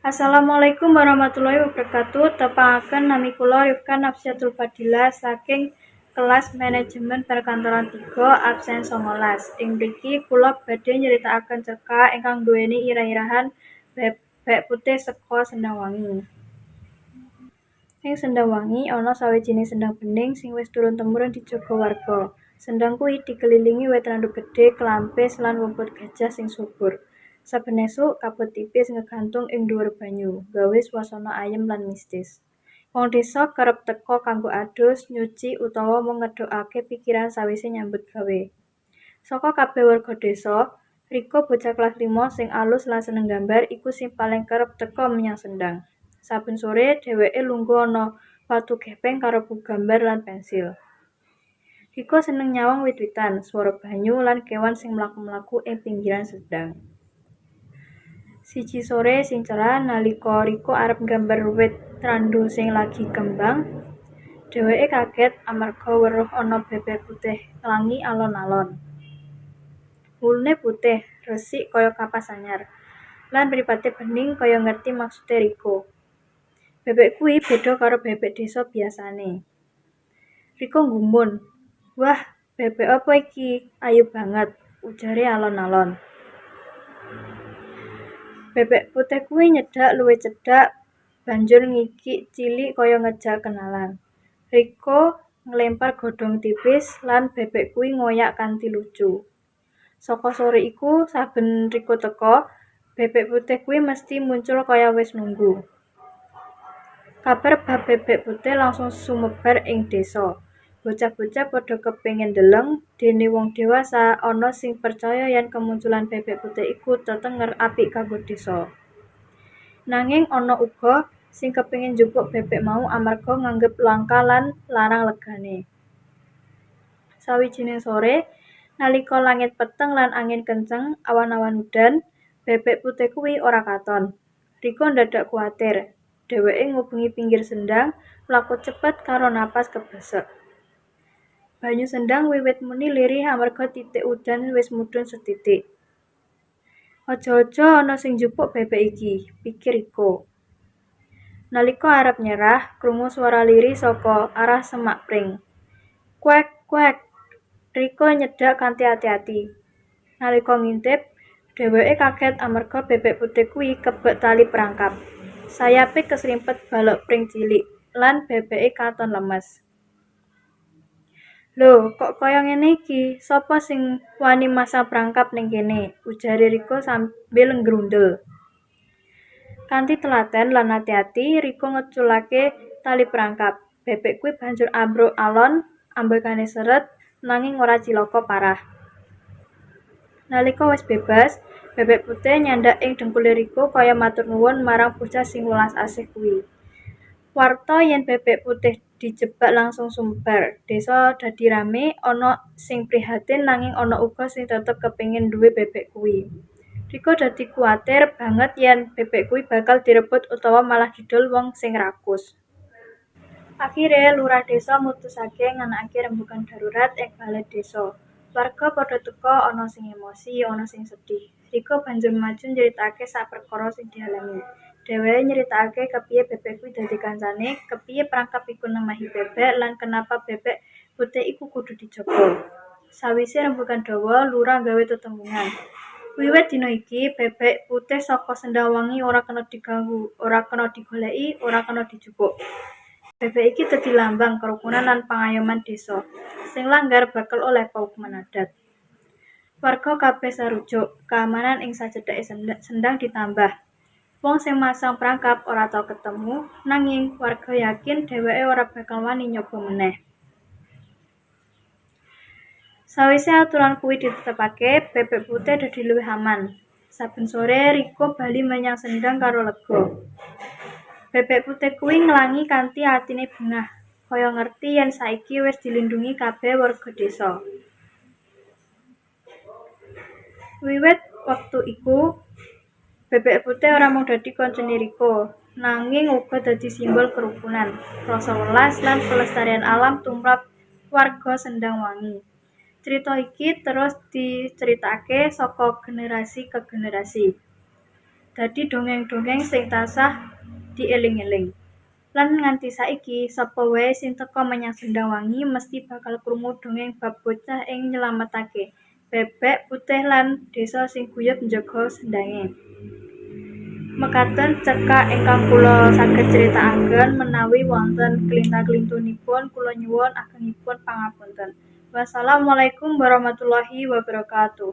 Assalamualaikum warahmatullahi wabarakatuh. Tepangaken nami kula Rifka Nafsiatul Fadila saking kelas Manajemen Perkantoran 3 absen 19. Ing mriki kula badhe nyritakaken cerkak ingkang nduweni irah-irahan Bebek Putih saka Sendangwangi. Ing Sendangwangi ana sawijining sendang bening sing wis turun-temurun dijaga warga. Sendang kuwi dikelilingi wit randu gedhe, klampis lan rumput gajah sing subur. Saben esuk, kabut tipis ngegantung ing dhuwur banyu, gawe swasana ayem lan mistis. Wong desa kerep teka kanggo adus, nyuci utawa mung ngedhokake pikiran sawise nyambut gawe. Saka kabeh warga desa, Riko bocah kelas 5 sing alus lan seneng gambar iku sing paling kerep teka menyang sendang. Saben sore, dheweke lungguh ana watu gepeng karo buku gambar lan pensil. Riko seneng nyawang wit-witan, swara banyu lan kewan sing mlaku-mlaku ing pinggiran sendang. Siji sore sing cerah, nalika Riko arep nggambar wit randu sing lagi kembang, dheweke kaget amarga weruh ana bebek putih nglangi alon-alon. Wulune putih, resik kaya kapas anyar, lan mripate bening kaya ngerti maksude Riko. Bebek kuwi beda karo bebek desa biasane. Riko nggumun, "Wah, bebek apa iki? Ayu banget," ujare alon-alon. Bebek putih kuwi nyedhak luwih cedhak, banjur ngikik cilik kaya ngejak kenalan. Riko nglempar godhong tipis lan bebek kuwi ngoyak kanthi lucu. Saka sore iku, saben Riko teka, bebek putih kuwi mesti muncul kaya wis nunggu. Kabar bab bebek putih langsung sumebar ing desa. Bocah-bocah padha kepengin ndeleng, dene wong dewasa ana sing percaya yen kemunculan bebek putih iku tetenger apik kanggo desa. Nanging ana uga sing kepengin njupuk bebek mau amarga nganggep langka lan larang legane. Sawijining sore, nalika langit peteng lan angin kenceng awan-awan udan, bebek putih kuwi ora katon. Riko ndadak kuwatir. Dheweke ngubengi pinggir sendang, mlaku cepet karo napas kebesek. Banyu sendang wiwit muni lirih amarga titik udan wis mudhun sethithik. Aja-aja ana sing njupuk bebek iki, pikir Riko. Nalika arep nyerah, krungu swara lirih saka arah semak pring. Kwek, kwek. Riko nyedhak kanthi ati-ati. Nalika ngintip, dheweke kaget amarga bebek putih kuwi kebek tali perangkap. Sayape kesrimpet balok pring cilik, lan bebeke katon lemes. "Lho, kok kaya ngene iki? Sapa sing wani masang perangkap ning kene?" ujare Riko sambil nggrundel. Kanthi telaten lan ati-ati, Riko ngeculake tali perangkap. Bebek kuwi banjur ambruk alon, ambekane seret, nanging ora cilaka parah. Nalika wis bebas, bebek putih nyandak ing dhengkule Riko kaya matur nuwun marang bocah sing welas asih kuwi. Warta yen bebek putih dijebak langsung sumebar. Desa dadi rame, ana sing prihatin nanging ana uga sing tetep kepengin duwe bebek kuwi. Riko dadi kuwatir banget yen bebek kuwi bakal direbut utawa malah didol wong sing rakus. Akhire, lurah desa mutusake nganakake rembugan darurat ing bale desa. Warga padha teka, ana sing emosi, ana sing sedih. Riko banjur maju nyritakake sak perkara sing dialami. Dheweke nyritakake kepiye bebek kuwi dadi kancane, kepiye perangkap iku nemahi bebek, lan kenapa bebek putih iku kudu dijaga. Sawise rembugan dawa, lurah gawe tetembungan. Wiwit dina iki, bebek putih saka Sendangwangi ora kena diganggu, ora kena digoleki, ora kena dijupuk. Bebek iki dadi lambang kerukunan lan pangayoman desa. Sing langgar bakal oleh paukuman adat. Warga kabeh sarujuk, keamanan ing sacedhake sendang ditambah. Wong sing masang perangkap ora tau ketemu, nanging warga yakin dheweke ora bakal wani nyoba meneh. Sawise aturan kuwi ditetepake, bebek putih dadi luwih aman. Saben sore, Riko bali menyang sendang karo lega. Bebek putih kuwi nglangi kanthi atine bungah, kaya ngerti yen saiki wis dilindhungi kabeh warga desa. Wiwit wektu iku, bebek putih ora mung dadi kancane Riko, nanging uga dadi simbol kerukunan, rasa welas lan pelestarian alam tumrap warga Sendangwangi. Crita iki terus diceritakake saka generasi ke generasi. Dadi dongeng-dongeng sing tansah dieling-eling. Lan nganti saiki, sapa wae sing teka menyang Sendangwangi mesti bakal krungu dongeng bab bocah sing nyelametake bebek putih lan desa sing guyub njaga sendange. Mekaten cerkak ingkang kula saged critakaken, menawi wonten kelinta-kelintunipun kula nyuwun agengipun pangapunten. Wassalamualaikum warahmatullahi wabarakatuh.